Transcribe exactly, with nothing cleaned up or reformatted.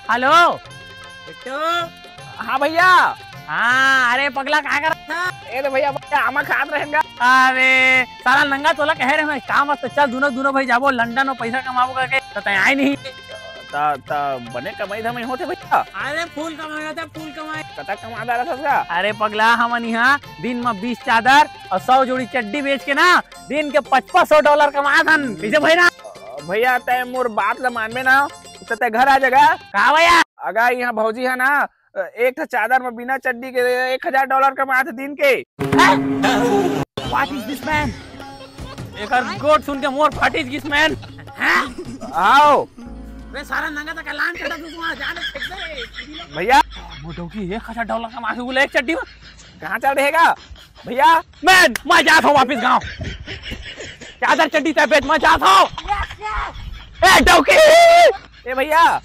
Hello. Bittu. हाँ भैया। हाँ, अरे पगला, का करत हस? ए तो भैया, भैया, आमा खात रहेन गा। अरे साला नंगा, तोला कहे रहे मैं, काम वास्ते चल, दुनो, दुनो भाई जाबो लंदन अउ पैसा कमाबो करके, त तैं आए नहीं। त, त बने कमाई धमाई होथे भैया? अरे फुल कमाई होथे, फुल कमाई। कतक कमा डारत हस गा? अरे पगला, हमन इहाँ दिन म बीस चादर अउ सौ जोड़ी चड्डी बेच के ना, दिन के पचपन सौ डॉलर कमात हन। कइसे भई ना? भैया, तैं मोर बात ल मानबे ना, त तैं घर आ जा गा। का भैया? अगा, इहाँ भौजी हे ना, एक ठो चादर म बिना चड्डी के एक हजार डॉलर कमात हे दिन के। What is this man? एकर गोठ सुन के मोर फाटिस गिस man। आओ। रे सारा नंगा तक लान चढ़ा तू वहाँ जाने फेंक दे। भैया। वो डौकी एक हजार डॉलर कमा के बोला एक चड्डी में। कहाँ चल रहेगा? भैया। Man, मैं जात हूँ वापिस गाँव। चादर चड्डी तैं बेच, मैं जात हूँ। ए डौकी। ए भैया,